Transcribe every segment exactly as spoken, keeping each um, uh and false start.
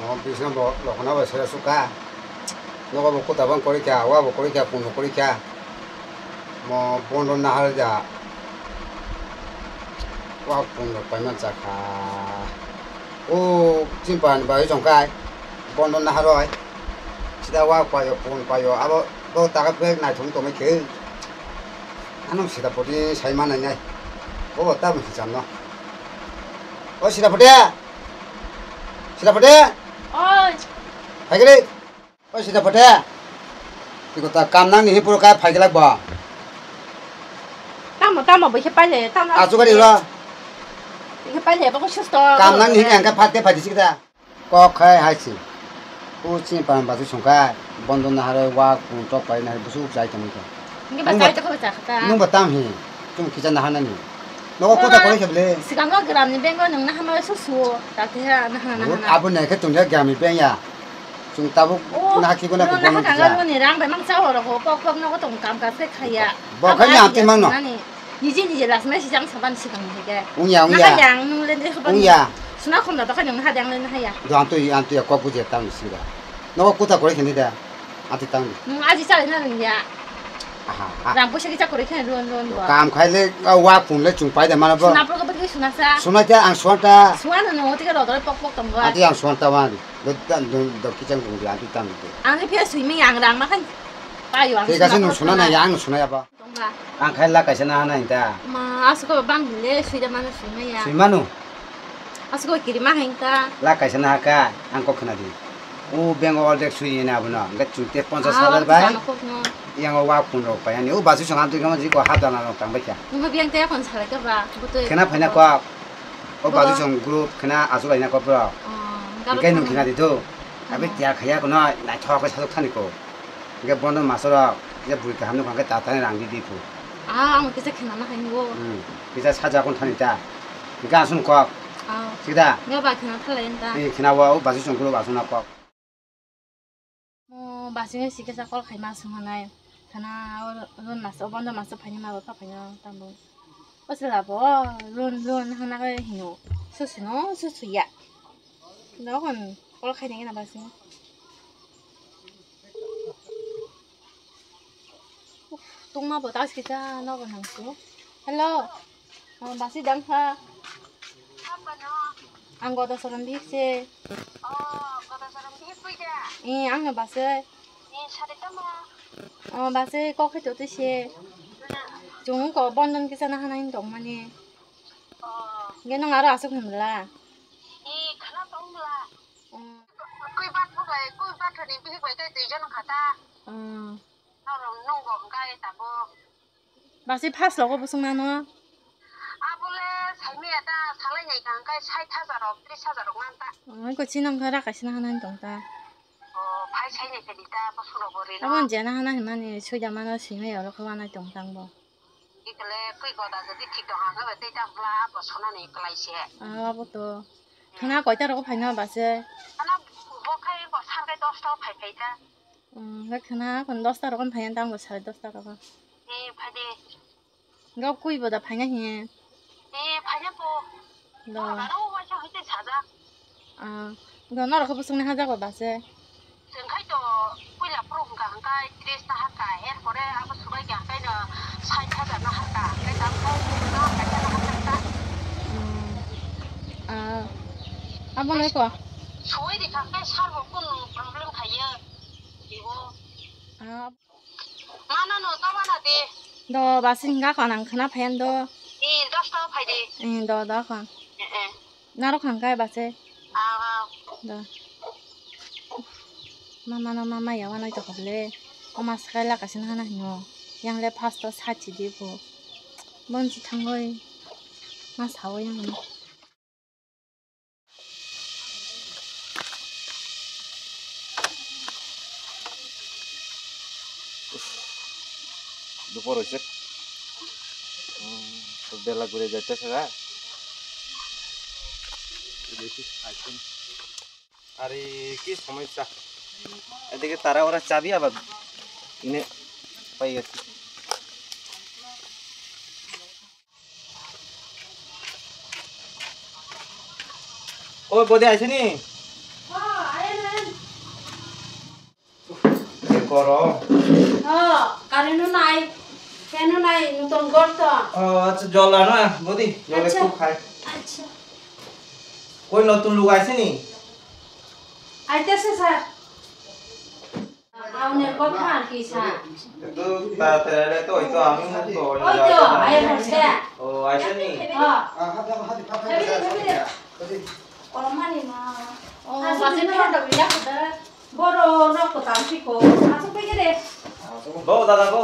Mo bisna bo lokna bai sera suka. Nogo bo kuta bang kori kya, wa bo kori kya, pun bo kori kya. Mo bondo nahar ja. Wa pun bo paiman chakha. O chimpan bai jongkai. Bondo nahar oi. Sida wa payo, pun payo. Abo bo taga bek nai thum tomai khe. Ano sida poti sai manai nai. Bo ta mo si chamno. O sida poti. Sida poti. Oi. Phai gele. O sida poti. Tiko ta kam nang ni puro kai phai gele bo. Tamo, tamo, bo khe paile, tamo. Achu gari ro. Bo khe paile, bo khe susto. Kam nang ni hingka phate phai disi kita. Kok khai hai si. U chini pan basu songkai. Bondo na hare wa pun tok pai na hare busu jai tong kha. Hingke ba chai toko ba chakha ta. Nung ba tam hi. Tum kisa na hanani. Nogo kota kore khe bele. Sikango gram ni bengo nung na hama su su. Ta te ha na hana na hana. Abo nai khe tung ya gram ni beng ya. Chung tabuk na haki guna ko bono kisa. Ni rang bai mang cha oro ko pok pok nogo tong kam ka se khaya. Bo khai ni amte mang no. Niji niji las mai si jang saban sikang ni ke. Ung ya, ung ya. Na ha yang nung le de saban. Ung ya. Suna khum da to khai nung ha yang le na ha ya. Do antu antu ya kok buje tam si da. Nogo kota kore khe ni da. Ati tang di. Nung aji chari na nung ya. Aha, ah. Ram puisa kicha kore khe ruan ruan bo. Kam khai le, ah, wa pun le chung pai da mana bo. Suna pro ko bagi suna sa. Suna ta ang suan ta. Suan no tike rodore pok pok tong bo. Ati ang suan ta wa di. Do, do, do, do kichang dung di, ati tang di. Ang le pia sui mi ang rang ma khan. Payo ang. Te ka se nung suna na ya, ang suna ya ba. Tongba. Ang khai la kaisa na hana hinta. Ma, asko bang hile, suida mano sui maya. Sui mano? Asko kiri ma hinta. La kaisa na haka, ang kok khna di. O bank o ordek sui na abono. Hingke chute ponchas hajar bai. Yang o wa pun rok pai ani. O basu song antui kama jiko hap dana rok tang bai kha. Nungba biyang te kon salai ka ba. Butoi. Khna phaina kok. O basu song group khna asu laina kok bro. Oh, hingke nung khna di do. Abi tiya khaya kono naithok khe sajok thani ko. Hingke bondo masoro je bui kaham nukha hingke tatani rang di di phu. Ah, ang kisa khena na hai nugo. Hmm. Kisa saja kon thani ta. Hingke asung kok. Ah. Sida. Nga ba khena thalai ta. Ni khena wa o basu song group asung na kok. Mo basu ni sikisa kol khai ma sung hanai. Khana o ron maso bondo maso phaini ma ba pha phaini tambo. O sila bo ron ron hana kai hino. Susu no susu ya. Nokon kol khai nangina basi. Uf, tungma bo tas kita nokon hangsu. Hello. Oh, basi dang kha. Ang godo sorom bihik se. Oh, godo sorom bihik pui da? Eh, ang no basi. Eh, sari tamo? Oh, basi kok hai to tui se. Chung ko bondon kisa na hanai tong mani. Oh. Nge nung aro asuk himla. Eh, khana tong mla. Kui bat bu bai, kui bat ni bihik bai kai tui jon khata. Hmm. Norong nung bo hingkai tabo. Basi first logo busung nano. Abole saimaya ta salai nai ka hingkai sait hajar rok, tris hajar rok man ta. Ang ko chinang kha raka sina hanan tong ta. Oh, phai sai nai kadi ta, bo suro bo rino. Abo jena hana himani suida mano simi oro kho anai tong tang bo. Ikle kui goda jodi thik tong hang ba tei ta bla bo sona ni klai se. Ah, abo to. Khana koita rok phaina base? Khana bo khai bo sar kai dosta phai phai ta. Hmm, hai khana kon dosta rok phai ta, bo sare dosta rok. Eh, phai de. Gok kui bo da phaina hi. Eh, phai na po. Do. Aro wa cha hite saja. Ah, do norok khe bwswkni hajak ba base? Chwng khai to puila phuru hwnkha hwnkhe tris ta hakha, er pore abo subai kha hwnkhe no sait hajar no hakha, hwnkhe tam khai no hakha, no hakha ta. Hmm. Ah, abo nai ko? Subai rikha hwnkhe sar bo kunu problem khaiyo, ibo. Ah. Mano no tama na de. Do basi hinga ko nang khna phayan do. Ni dosta o phai de. Eh, do do ko. Eh, eh. Naro khang kai base. Ah, ah. Do. Mama no mama ya wanai to kable. O mas kai la kasin hana hino. Yang le first to sachi di bo. Bon chi thangoi. Mas hawo yang. Dupor hoise. Hmm, bela guri jaite sega. Are ki somosya. Edike tara ora chabi aba ine pai gasi. Oi, bode aisini? Boro. Oh, current-o nai, fan-o nai, nutun ghor to. Oh, acha, jol ano, bodi, jol Acha. Ektu khai. Acha. Koi notun lug aise ni? Aitese, sir. Aune kotha ar ki, sir. Ektu taratari aile to, oi to ami mukto oi Oi to, jai. Ai hose. Oh, aise ni? Oh. Habi de, habi de. Kolomani ma. Oh, Asu basen dina. Photo bila kota. Boro no kota siko. Asu pe gere. Go, dada, go.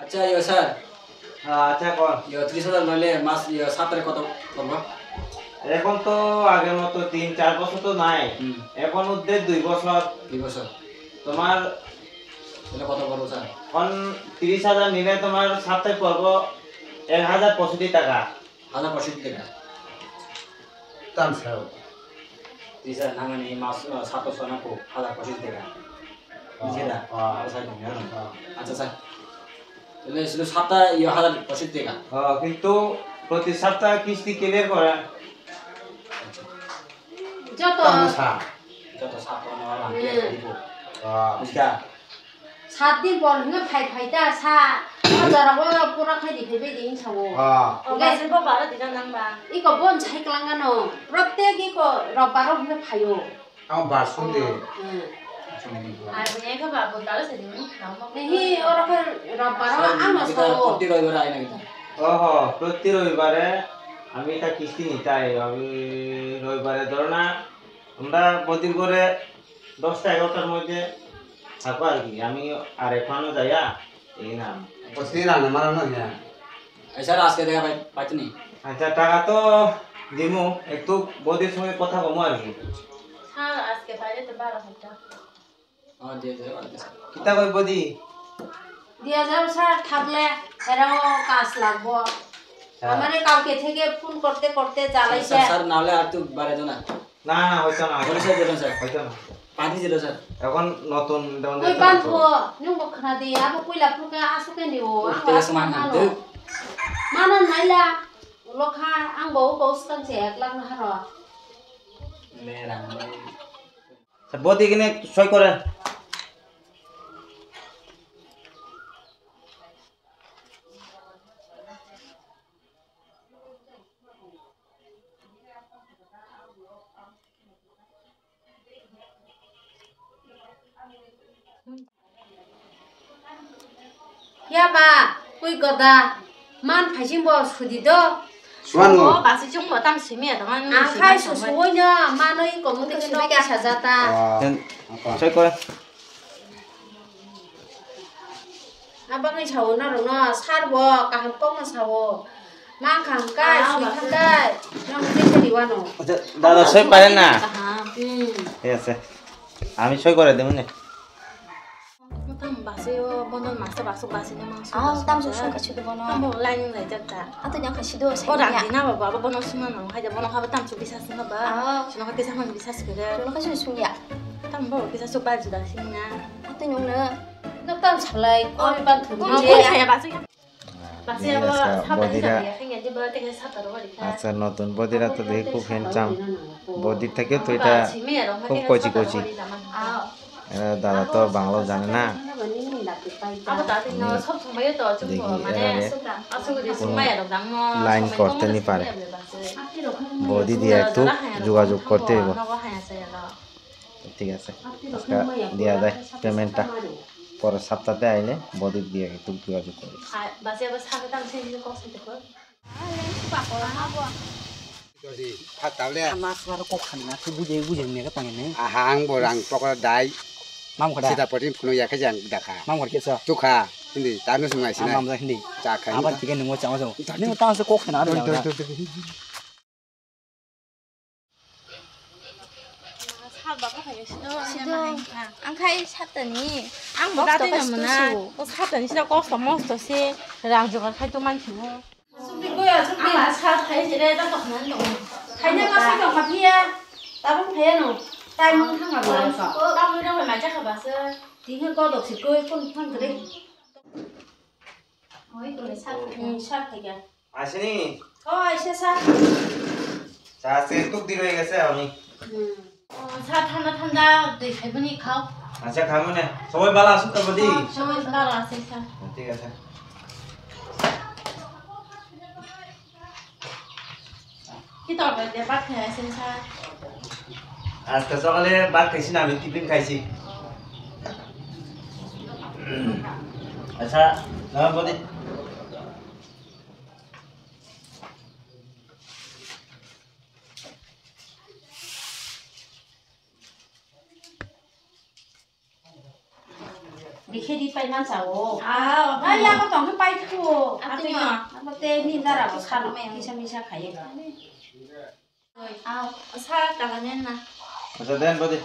আচ্ছা, ইয়ো স্যার, আহ, আচ্ছা, কর। ইয়ো ত্রিশ হাজার নইলে মাস, ইয়ো, সাত তারিখ কত করবো? এখন তো আগের মতো তিন চার বছর তো নাই। হুম। এখন উদ্যোগ দুই বছর। দুই বছর। তোমার তাহলে কত করবো, স্যার? এখন ত্রিশ হাজার নিলে তোমার সাথে পড়বো এক হাজার পঁয়ষট্টি টাকা। হাজার পঁয়ষট্টি টাকা। Tam sao. Tisa nangani mas, ah, sato sana ko, hajar pochis taka. Bujhe da? Ah. Aro sai tong, ya? Ah. Acha, sir. Tale sudu sapta iyo hajar pochis taka. Ah, kintu proti sapta kisti clear kora. Joto. Tam sa. Joto sapta no ala Hmm. Dibo. Ah. Bujha. Sat din por hwnwi phai phai ta sa, o jorabo pura khai di phai bai di wng sao. Ah. O Hwnkhe gaising bo baro dina nang ba. Iko bon sai klang gano, protek iko robbaro hwnwi phaio. Ang bar sung de. Hmm. Ar bunya khe ba bo daro se di wng nang ba. Hi, oro khe robbaro Sir, ano kita sao. Proti roibare aina kita. Oho, proti roibare ami ta kisti ni tai, ami roibare dhoro na, আমরা বদির ঘরে দশটা এগারোটার মধ্যে থাকো আর কি, আমি আর এখনো যাইয়া এই নাম। Bosni rang na mano no ya. Aisa, aske dega pai, paitini. আচ্ছা, টাকা তো দিমু, একটু বদির সঙ্গে কথা কমো আর কি। স্যার, আজকে বাইরে তো বারো ঘন্টা। Oh, di hajar, oh, di hajar. Kita koi bodi? Di hajar, sir, থাকলে এরাও কাজ লাগবো। স্যার। আমারে কালকে থেকে ফোন করতে করতে জ্বালাইছে। স্যার, স্যার, না হলে আর তো বাড়াই দাও না। না, না, হইতো না, হইতো না। বলে স্যার, দিলাম স্যার। হইতো না। পাঠিয়ে দিল স্যার। এখন নতুন down ওই date বান্ধব, তো। Nung bo khna di, abo puila phuru khe aswk khe ni o, ang Tei aswk sma mano. Nang tei. Mano naila, ulo kha, ang bo, bo swkang se ek lakh na haro. Le rang le. Bodi gini soi kore. Ya ba, kwi goda, man phaising bo sudi do. Suan mo. Basi chung bo tam simi ya, tong ang khai susu woi no, mano i komo de kisa jata. Soi kore. Abangni sao norokno, sir bo kaham kokno sao. Ma kaham kai, sui thang kai, norok tei riwano. Acha, dada soi pare na? Kaham. Hmm. Thik ase. Ami soi kore dibo ni. Tam basi o, bono masa baso basi na mangso. Ah, tam so sung kachu de bono. Tam bo line lai jak ta. Ato nyang kachi do. O sai rang ya. Di na ba, ba, bono suma no, hai de bono haba tam so bisa sung ba. Ah. Sino ka kisa man bisa sung de. Sino ka sung sung ya. Tam bo kisa so ba juda sing na. Ato nyong na. Nok tam salai, kol ban thum. Kol je. Kol saya basi. Basi abo sapa ni bodira. Acha, notun bodira to dekhi khub handsome. Bodi thake to eta khub kochi kochi. Era dada to Bangla jane na. Abo tadi no sob somoi to chung dekhi ko mane era re. Line korte ni pare. Bodi diye ektu jogajog korte hoibo. Thik ase, ajke diya jai payment ta. Pore saptate aile body diya ektu jogajog kori. Basi abo sabe tang se kok se ko. Ama suara kok khani na, tu bujai bujai ne ka tang ne. Aha, ang bo rang pokora dai. Mam kada. Sita poti phunu ya khe jang dakha. Mam kada kesa. Tukha, hindi, tanu sungai sinai. Mam jai hindi. Cha khai. Aban tiga nunggu chama so. Ni tang se kok khani na. Sido, ang khai satani. Ang bo dati na mona. O satani sida kosto mosto se rang jogar khai to mansi o. Sukri goya, sukri. Ang ba sat khai jere da tok nan dong. Khai na kasi to khapia. Tabung khai no. Tai mung thang abo. Tabung rang ma ja kha ba se. Ti he ko dok si koi kon thang kre. Oi ko sat. Hmm, sat khai ga. Asini. Oh, aisa sa. Sa se tuk di roi gese ami. Hmm. Oh, sa thanda thanda. Da, twi khaibani khao. Acha, khamane. Sobai bala asuk ta bodi? Sobai bala asuk ta. Thik ache. Ki tor bai de bhat khai asin sa? Ajke sokale bhat khaisi na, ami tiffin khaisi. Acha, na bodi. Dikhe di pai man sao. Ah, pai ya ko tong pai thu. Atwi no. Abo te ni dara bo sano kisa misa khaye. Ah, sa kala nen na. Acha den bodi.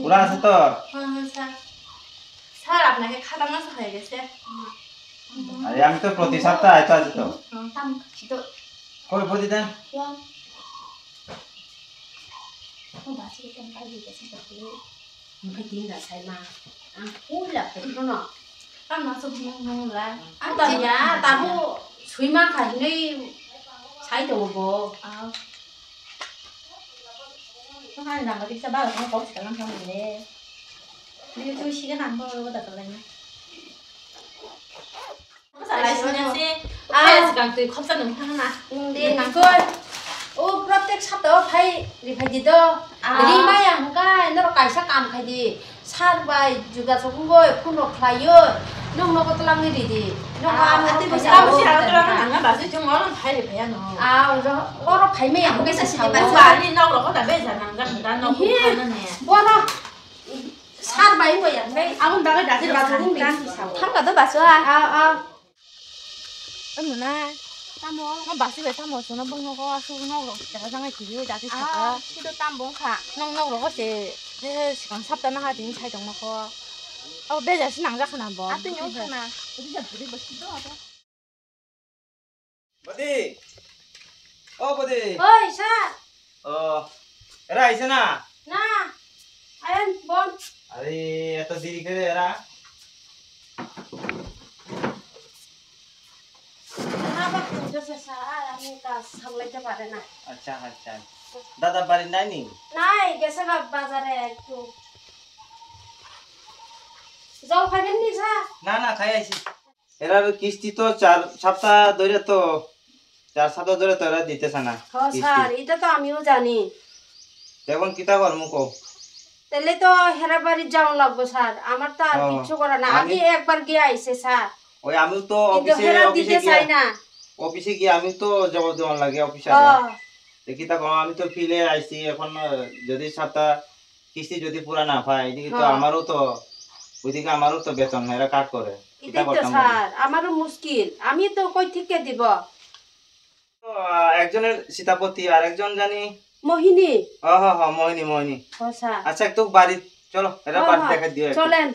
Pura ase to? Ha, ha, sa. Sir, আপনাকে খাতাম না হয়ে গেছে। আরে আমি তো প্রতি সপ্তাহে আইতো আছি তো। হুম, তাম খিদো। কই বদি দেন? Ang pula pwtwkno no. Ang tanya, tabo swi mankha hinwi sai tongo bo. Ang nang kisa ba kok swkang thang le. Ni tu siga nang bo da to lai na. Salai sini si. Ah, sekarang tu khop sana mana? Nungdi nangkoi. O, protek sapta o phai riphai di do. Ah. Ri maya hwnkha, norok kaisa kam khai di. Sir bai juga sokungoi, phone rok khlaioi. Nong nogo twlangwi ridi. Nong ah, amo ati rok bisa abo abo sira twlang nang ba si jung oro phai riphai ano. Ah, oro phai maya hwnkha sa sa. Ba ni nok rok da be ja nang ja nang nok. Bono. Sir bai wai ang bai. Aboni bagwi dati bathang di. Thangka do baso a. Ah, ah. Anu na. Tamo. No basi bai tamo sono bung no ko asu no lo. Jaga janga kiri dati saka. Sido tam bung kha. Nong no lo ko se. Sikang sapta na ha din sai tong ma ko. Abo beja si nang jakha na bo. Atu nyong khana. Udi ja budi basi do abo. Bodi. O bodi. Oi, sir. O, era aise na? Na. Ayan, bon. Are, eto deri kore era. Haba khunjo se sir, ar ami kaj samlaite pare na. Acha, acha. Dada bari nai ni? Nai, gese ga bazare ektu. Jol khaiben ni sir? Na, na, khai aisi. Erar kisti to char sapta dore to, char sapta dore to era dite sana. Ho, kisti. Sir, ita to amiyo jani. Te ekhon kita gormo ko? Tele to hera bari jaon lagbo, sir. Amar to ar kichu gora na. Ami ekbar giya aise, sir. Oi, ami to kintu office e, hera office e dite giya. Sai na. Office e giya ami to jawab dewan lage officer. Te kita gormo, ami to field e aisi ekhon, jodi sapta kisti jodi pura na pai, edike to amaro to, oidike amaro to beton era cut kore. Itai to sir, amaro muskil. Ami to koi thik ke dibo? To, ah, ekjoner Sitapoti, ar ekjon jani? Mohini. O, ho, ho, Mohini, Mohini. Ho, sir. Acha, ektu bari, cholo, era bari dekhai diyo ektu. Cholen.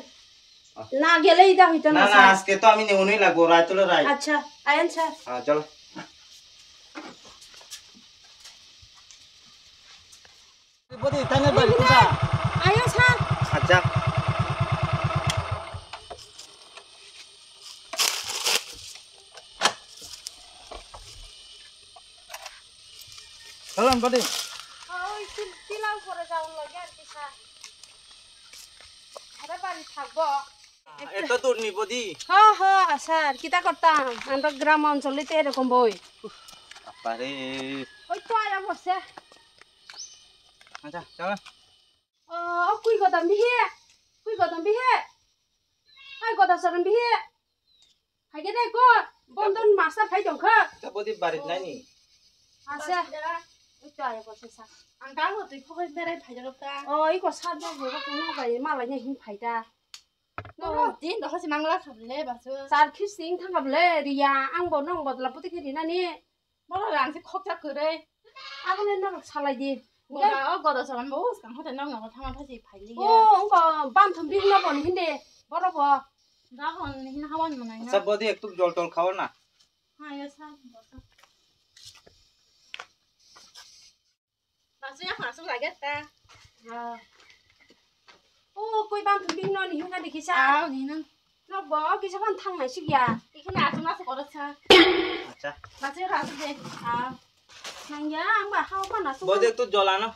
Na gele ida hoito na, na, sir. Ajke to ami neunoi lagbo, rai tolo rai. Acha, ayan sir. Ah, cholo. Bodi, tane bari kusa. Ayo, sir. Acha. Salam, bodi. Oi, til-, tilau pore jaun lagi ar ki, sir. Ada bari thakbo. Eto dur ni bodi. Ha, ha, sir, kita kortam. Amra gram onchol te erokom boi. Apare. Oi to aya bose. Acha, chalo. O, o kui godam bihi? Kui godam bihi? Hai goda saram bihi? Hai gede ko, bondon master phai tongkha. Ka bodi barit nai ni? Asa. Oi to ayo ko sesa. Ang ka ho tui khogoi berai phai jalo ta. O, iko sar ba go ko no bai malai ne hin phai ta. No. Din dohor si mangla khablai basu. Sar khis sing thang khablai riya, ang bo nong bodla puti khe rinani. Molo rang se khokjak kwrwi. Abole norok salai di. Goda, o goda salan bo uskang hote nok nok thangma thasi phaili. O, ongko banthum bihno boni hinde. Boro bo. Da hon hin hawan manai na. Acha, bodi ektuk jol tol khao na. Ha, ya sa, bota. Basu ya, basu lagi ta. Ha. O, koi banthum bihno ni hwnga dikhi sa. Aw, ni nang. Nok bo kisa phan thang nai sik ya. Ikhina aswk aswk oro sa. Acha. Basu ra aswk de. Ah. Thangya, ang ba hao pa na sung. Bodi, একটু জল আনো।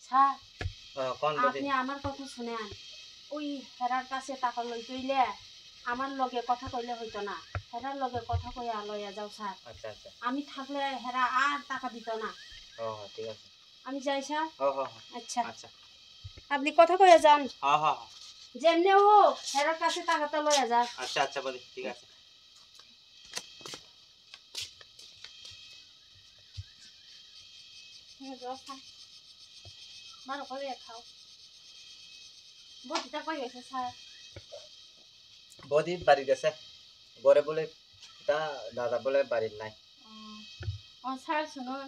স্যার, কোন বদি? আপনি আমার কথা শুনেন। ওই হেরার কাছে টাকা লইতে হইলে আমার লগে কথা কইলে হইতো না। হেরার লগে কথা কইয়া লইয়া যাও, স্যার। আচ্ছা, আচ্ছা। আমি থাকলে হেরা আর টাকা দিত না। ও, ঠিক আছে। আমি যাই, স্যার? ও, হ, হ। আচ্ছা। আচ্ছা। আপনি কথা কইয়া যান। হ, হ, হ। যেমনি হোক, হেরার কাছে টাকাটা লইয়া যান। আচ্ছা, আচ্ছা, বদি, ঠিক আছে। Hm, rw kha. Maro koi ya khao. Bodi ta koi gese sir? Bodi bari gese. Gore bole ta dada bole bari nai. Oh, sir, শুনুন।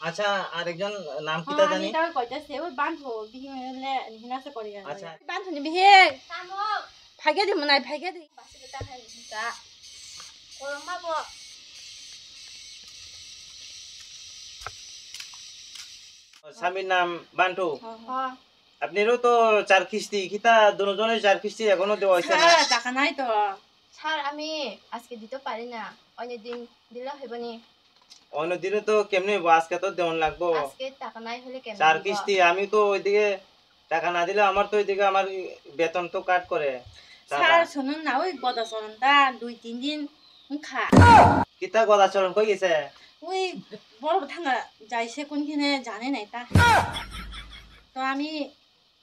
আচ্ছা, আরেকজন নাম কিতা জানি? আমি তাও কইতাছি, ওই বান্ধব, বিহি হইলে হিনাসে করি আর। আচ্ছা। বান্ধব নি বিহি। Tamo. Phage di munai, phage di. Basi kita hai kita. Korma bo. স্বামীর নাম বান্টু। হ্যাঁ। আপনিরও তো চার কিস্তি, কিতা দুজনের চার কিস্তি এখনো দেওয়া হয়েছে না? স্যার, টাকা নাই তো। স্যার, আমি আজকে দিতে পারি না, অন্য দিন দিলে হইব নি? অন্য দিনে তো কেমনে হইব, আজকে তো দেওয়ান লাগবো। আজকে টাকা নাই হলে কেমনে চার হইব? কিস্তি, আমি তো ওইদিকে টাকা না দিলে আমার তো ওইদিকে আমার বেতন তো কাট করে। স্যার, শুনুন না, ওই গদা চরণটা দুই তিন দিন খা। কিতা গদা চরণ কই গেছে? ওই বড় থানা যাইছে কোনখানে জানে নাই তা। তো আমি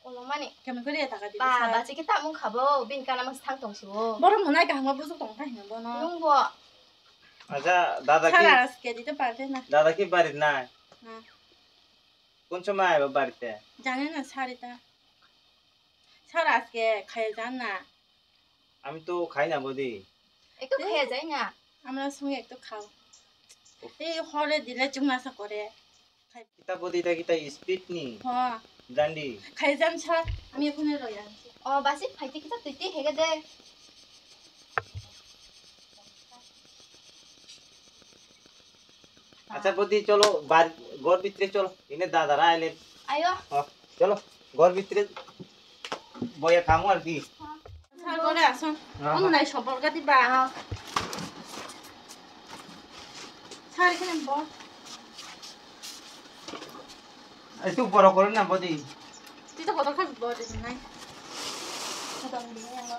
Kolomani. Kemon kori ya taka di ba, basa? Basi kita mung khabo, bin kana mas thang tong sibo. Boro monai kaham bujuk tong thai hino bono. Nung bo. আচ্ছা, দাদা কি সারা আজকে দিতে পারবে না। দাদা কি বাড়ির নাই? না। কোন সময় আইব বাড়িতে? জানে না স্যার এটা। স্যার আজকে খাইয়ে যান না। আমি তো খাই না বৌদি। একটু এ, খেয়ে যাই না। আমরা সঙ্গে একটু খাও। এই হরে দিলে চুংনাসা করে। Kita bodi ta kita speed ni? হ্যাঁ। Brandy. খাইজান স্যার, আমি ওখানে রই আছি। ও, বাসি ফাইতে কিতা তুই তে হেগে দে। আচ্ছা, বৌদি, চলো, বার-, ঘর ভিতরে চলো। এনে দাদারা আইলে। আয়ো। ও, চলো, ঘর ভিতরে বইয়া খামো আর কি। স্যার, ঘরে আসুন। হ্যাঁ, অন্য হ্যাঁ। নাই সম্পর্ক দিবা। হ্যাঁ। স্যার, এখানে বস। একটু বড় করে না, বৌদি। তুই তো কত খাবি, বড় দিন নাই। কত আমি দিয়ে আনবো।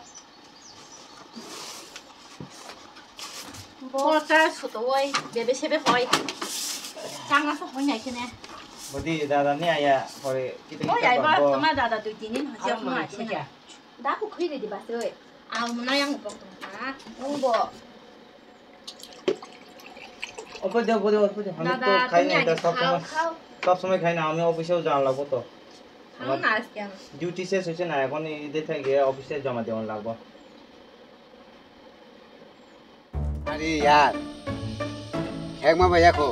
বড়টা ছোট ওই, বেবে সেবে হয়। চাঙ্গা তো হয় না এখানে। বৌদি, দাদা নিয়ে আয়া পরে কি ওই, আইবা, তোমার দাদা দুই তিন দিন হচ্ছে, আর এখনো মনে আসে না। হচ্ছে না। Daku khwi ridi basi oi. Ang mwnai ang bok tong kha. Nwng bo. ওপরে দেও, ওপরে দেও, ওপরে দেও। আমি তো দাদা, খাই তুমি না, আগে এটা সব খাও, সময়, খাও। সব সময় খাই না, আমি অফিসেও যাওয়া লাগবো তো। খাও আমার না আজকে আমি। ডিউটি শেষ হয়েছে না, এখন ঈদে থেকে অফিসে জমা দেওয়া লাগবো। Ari yar, hekma bai yakho,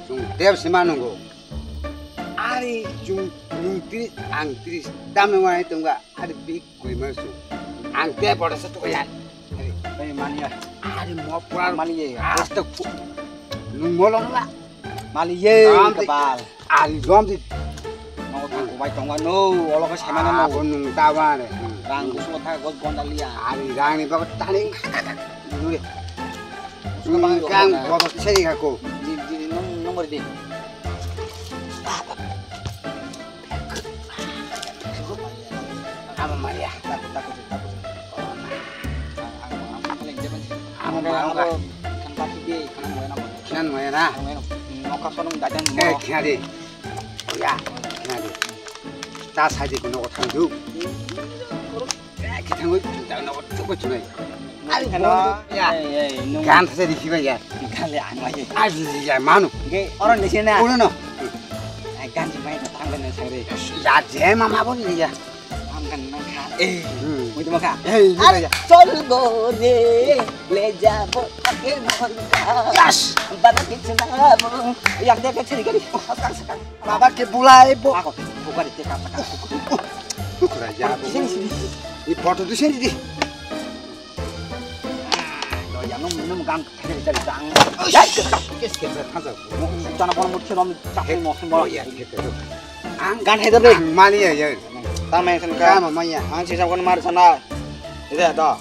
chwng tep sima nungo. Ari chwng nwng tris, ang tris, tamni wngmani tongga, ari bik kwrwi mano chwng. Ang tep boda se toko yar. Ari. Ei, maliya. Ari mo pura maliya. Asta khu-, nwng molong la. Mali ye, Ram di-, kabal. Ari rom di. Nogo thang kubai tongma no, olo khe semana no. Abo nung ta ba re. Rang gusu tha goj gonda liya. Ari rang ni bago tani. Nuri. Nung kang bodo seri ka ko. Di, di, nung, nung mari di. Abo mari ya. Takut, takut, takut. Amo, amo, amo, amo, amo, kan pati di, kan mo na. Khinan mo na. Mo na. Noka sonong dadan mo. Eh, khinan di. Oya, khinan di. Ta sai di kuno thang du. Eh, khithang wi ta no to ko chunai. Ai, khana. Ya. Ei, ei, nung. Gan thase di sibai ya. Gan le ang lai. Ai, di ya manu. Ge, orang di sini. Uno no. Ai, gan di mai ta tang gan sangre. Ya, je mama bo ni ya. Ang kan nang kha. Eh. Hmm. Mui tuma kha. Eh, iya, iya. Chol go re, le jabo ake ghor ka. Yes. Bana kichu na bo. Yak de ke chiri gari. Sakal, sakal. Baba ke bulai bo. Ako, bukari te ka sakal. Bukra ya bo. Sini, sini. Ni photo tu sini di. Ah, lo ya nung, nung gang. Chana bono mutsi rom chakri mokhe mo. Ang gan hai de. Ang mani ya ya. Tama yang ka. Tama maya. Ang si sabon mar sana. Ida da.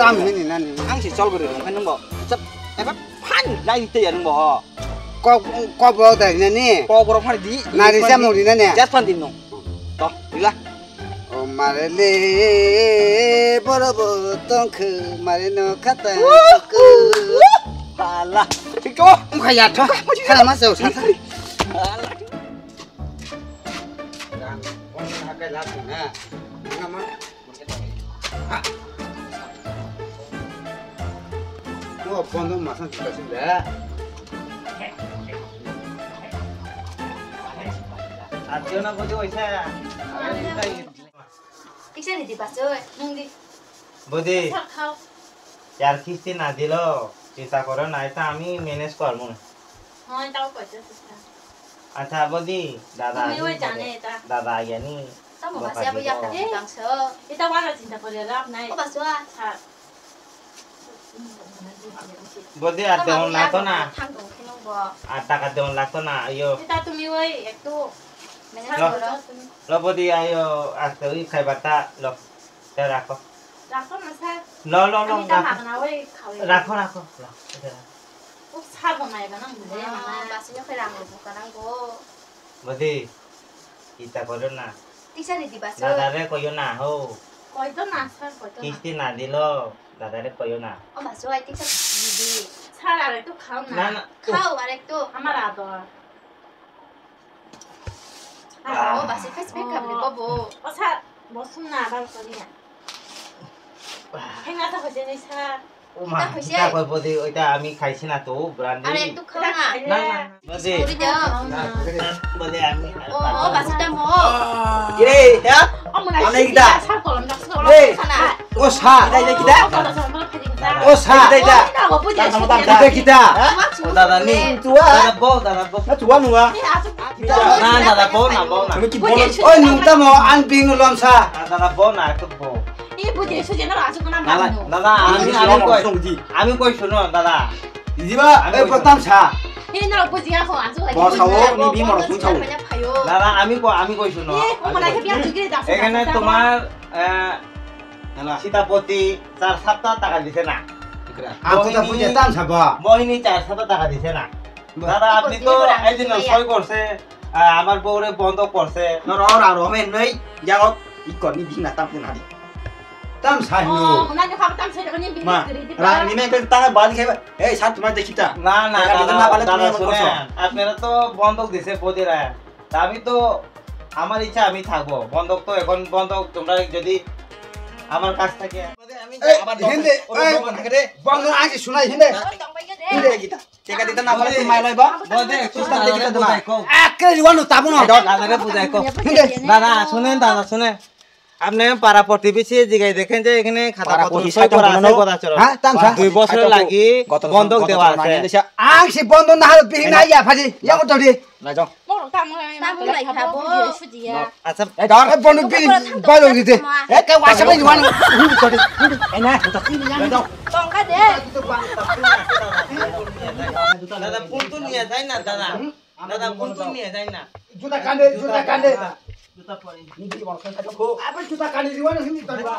Tam hini nani. Ang si chol guri rom kan bo. Eba phan lai te yang bo. Kok, kok bo dai nani. Kok boro phan di. Nari sa mo di nani. Jas phan di no. To, dila. O mare le, boro bo tong khu, mare no khata. Hala. Thik to. Khaya tho. Khala ma sa sa. Hala. Rang, bong na kai la na. Nama. Mo bondo masa kita sih dah. Atyo na bojo isa. Tiksa ni di baso, nung di. Bodi. Sak khao. Yar kisti na dilo, chinta koro na, eta ami manage kormo. Hoi, tao koito sista. Acha, bodi, dada. Tumi oi jane eta. Dada yani. Tamo basi abo yak tang so. Eta wala chinta kore lab nai. Ko baswa. Ha. Bodi ar deon lakto na. Thang tong khinong bo. Ar taka deon lakto na, ayo. Eta tumi oi ektu. Manage koro. Lo bodi ayo, aste oi khai bata lo. Te rakho. Rakho na sir. Lo, lo, lo, rakho. Ami ta magna oi khawi. Rakho, rakho, rakho. Te rakho. Uk sabo nai ba nang bole. Basino khe rang rok buka nang bo. Bodi. Kita koyo na. Tiksa ni di baso. Dada re koyo na ho. Koito na sir, koito na. Kisti na dilo. Dada re koyo na. O baso ai tiksa di di. Sir are tu khao na. Na, na. Khao are tu. Amar ador. Ah, oh, basi face pick up ni bobo. O sa, bosong na, bal kori na. Heng asa hoise ni sa. O ma, kita hoise. Kita koi bodi, oita ami khaisi na to, brandi. Are, tu khao na. Na, na, na. Bodi. Puri de. Na, bodi, bodi ami. Oh, oh, basi ta mo. Ire, ya? Amna kita. Sa kolom, sa kolom. Hey. Sana. O sa, dai dai kita. O sa. Dai dai. Kita kita. O dada ni. Tua. Dada bo, dada bo. Na tua nua. Na dada bo na bo na. Kami ki bo. Oi nung ta mo an ping no lom sa. Dada bo na to bo. Dada, dada, ami ami koi. Ami koi suno dada. Diba, eh, pertam sa. Bo sao ni bimor sung sao. Dada, ami koi, ami koi suno. এখানে তোমার, আহ, না, না। সীতাপতি চার সাতটা টাকা দিছে না। বিক্রা। আচ্ছা, তা বুঝে, তাম সাবা। মোহিনী চার সাতটা টাকা দিছে না। বাহ। দাদা, আপনি তো এই দিন সই করছে, আহ, আমার বউরে বন্ধক করছে। না, র, র, র, মে নেই, যাও, ই কর, নি বিনা তাম না দি। তাম সাইনো। ও, ওনাকে খাবার তাম সাইনো, উনি বিক্রি করে দিতে পারেন। মা, রা, নিমে কে তাম বাদ খাইবা। এই, সাত তোমার দেখি তা। না, না, দাদা, দাদা, দাদা, শুনে, আপনারা তো বন্ধক দিছে বদিরা। তা আমি তো, আমার ইচ্ছা আমি থাকবো। বন্ধক তো এখন বন্ধক, তোমরা যদি আমার কাছ থেকে এই, হিন্দে, এই, বন্ধ আগে শোনাই, হিন্দে। হিন্দে কিতা? টেকা দিতে না পারলে তুমি মাই লইবা। বদে, সুস্থান দেখি তো না। একে রিওয়ানো তাবো না। দাদারে বুঝাই কো। হিন্দে। দাদা, শুনেন, দাদা, শুনেন। আপনি পাড়া প্রতিবেশী জিগাই দেখেন যে এখানে খাতা পাড়া পত্র প্রতিবেশী সই করা আছে, কোনো কথা চলো। হ্যাঁ, তাম সা। দুই বছর লাগি বন্ধক দেওয়া আছে। আং সে বন্ধ না হলে বিহীন না ইয়া ফাজি, ইয়া করতে হরি। না যাও। Tamo lai kha bo. Acha. Eh, dor, eh, bono bini, bono ride. Eh, ke wasa bai wan. Sorry. Eh, na. Tongka de. Dada, puntu niya jai na, dada. Dada, puntu niya jai na. Juta kande, juta kande. Juta pori. Ni di bono kande ko. Apa juta kande di wan sini tadi ba.